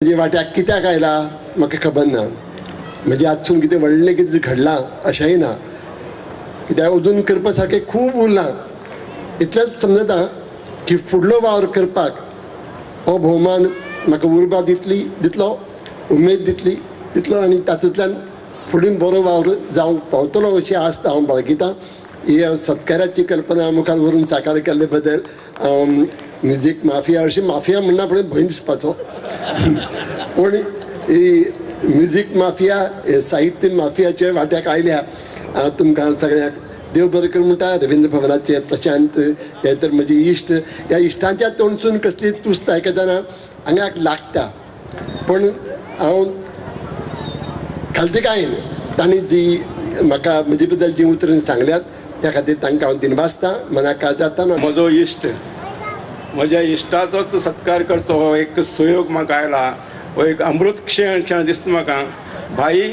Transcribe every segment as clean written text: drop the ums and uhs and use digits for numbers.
म्हणजे वाट्याक कित्याक आयला म्हाका खबर ना. म्हणजे आजसून कितें व्हडलें कितें घडलां अशेंय ना, कित्याक अजून करपा सारकें खूब उरलां. इतलेंच समजता की फुडलो वावर करपाक हो भोवमान म्हाका उर्बा दितली, दितलो, उमेद दितली दितलो आनी तातूंतल्यान फुडें बरो वावर जावंक पावतलो अशी आस्त हांव बाळगितां. ही सत्काराची कल्पना मुखार व्हरून साकार केल्ले बद्दल हांव म्युजीक माफिया अशी माफिया म्हणना फुडें भंय दिसपाचो, पूण ही म्युजीक माफिया हे साहित्य माफियाचे वाट्याक आयल्या. हांव तुमकां सगळ्यांक देव बरें करूं म्हणटा. रवींद्र भवनाचे प्रशांत हे तर म्हजे इश्ट, ह्या इश्टांच्या तोंडसून कसली तुस्त आयकतना आंगाक लागता, पूण हांव खालतीकायेन तांणी जी म्हाका म्हजे बद्दल जी उतरां सांगल्यात त्या खातीर तांकां हांव दिनवासता, मनाक जाता. म्हजो इश्ट, म्हज्या इश्टाचोच सत्कार करचो हो एक सुयोग म्हाका आयला, हो एक अमृत क्षण क्षण दिसता म्हाका. भाई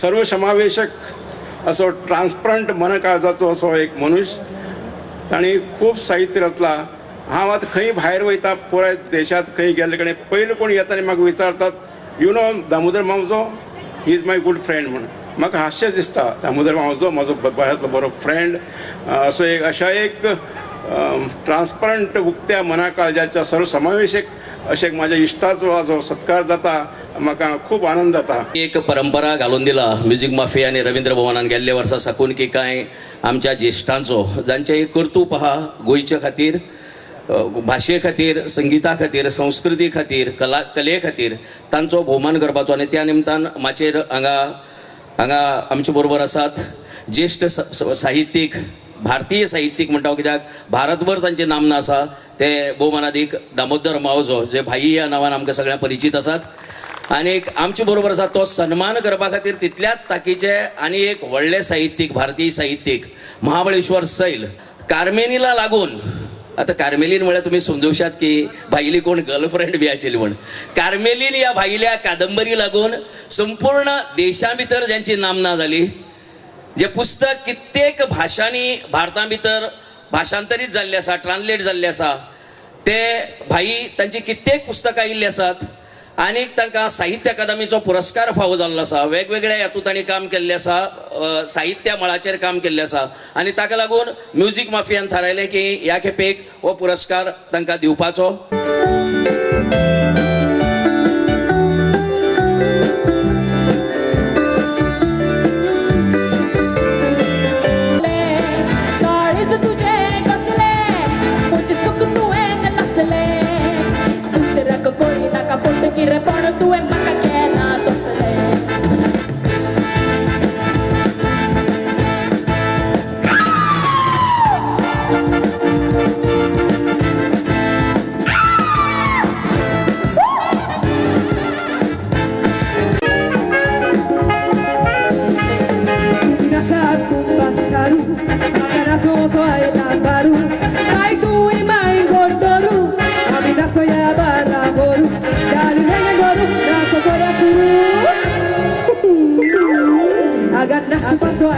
सर्वसमावेशक असो ट्रान्सपरंट मनकाळजाचो असो एक मनुष्य, तांणी खूब साहित्य रचलां. हांव आतां खंय भायर वयता, पुराय देशांत खंय गेल्ले कडेन पयलीं कोण येता आनी म्हाका विचारतात, you know Damodar Mauzo, he is my good friend म्हूण. म्हाका हास्य दिसता, दामोदर मावजो म्हजो बऱ्यांतलो बरो फ्रेंड. असो एक अशा एक ट्रान्सपरंट उक्त्या मना काळजाच्या सर्वसमावेशक अशें म्हाज्या इश्टाचो जो सत्कार जाता म्हाका खूब आनंद जाता. एक परंपरा घालून दिला म्युजीक माफिया आनी रवींद्र भवनान गेल्ले वर्सा साकून की कांय आमच्या ज्येश्ठांचो जांचें एक कर्तूप आहा गोंयच्या खातीर, भाशे खातीर, संगिता खातीर, संस्कृती खातीर, कला कले खातीर तांचो भोवमान करपाचो. आनी त्या निमतान माचयेर हांगा हांगा आमचे बरोबर आसात ज्येश्ठ साहित्यीक, भारतीय साहित्यीक म्हणटा, कित्याक भारतभर तांची नामना आसा, ते भोवमानादीक दामोदर मावजो जे भाई ह्या नांवान आमकां सगळ्यांक परिचीत आसात. आनी आमचे बरोबर आसा तो सन्मान करपा खातीर तितल्याच ताकीचे आनी एक व्हडले साहित्यीक, भारतीय साहित्यीक महाबळेश्वर सैल. कार्मेलीला लागून, आतां कार्मेलीन म्हळ्यार तुमी समजूशात की भाईली कोण गर्लफ्रेंड बी आशिल्ली म्हण, कार्मेलीन ह्या भाईल्या कादंबरी लागून संपूर्ण देशा भितर जांची नामना जाली, जे पुस्तक कित्येक भाशांनी भारता भितर भाशांतरीत जाल्लें आसा, ट्रान्सलेट जाल्लें आसा, ते भाई तांची कित्येक पुस्तकां आयिल्लीं आसात आनी तांकां साहित्य अकादमीचो पुरस्कार फावो जाल्लो आसा. वेगवेगळ्या हातूंत तांणी काम केल्लें आसा, साहित्य मळाचेर काम केल्लें आसा आनी ताका लागून म्युजीक माफियान थारायलें की ह्या खेपेक हो पुरस्कार तांकां दिवपाचो. Agar nasu paso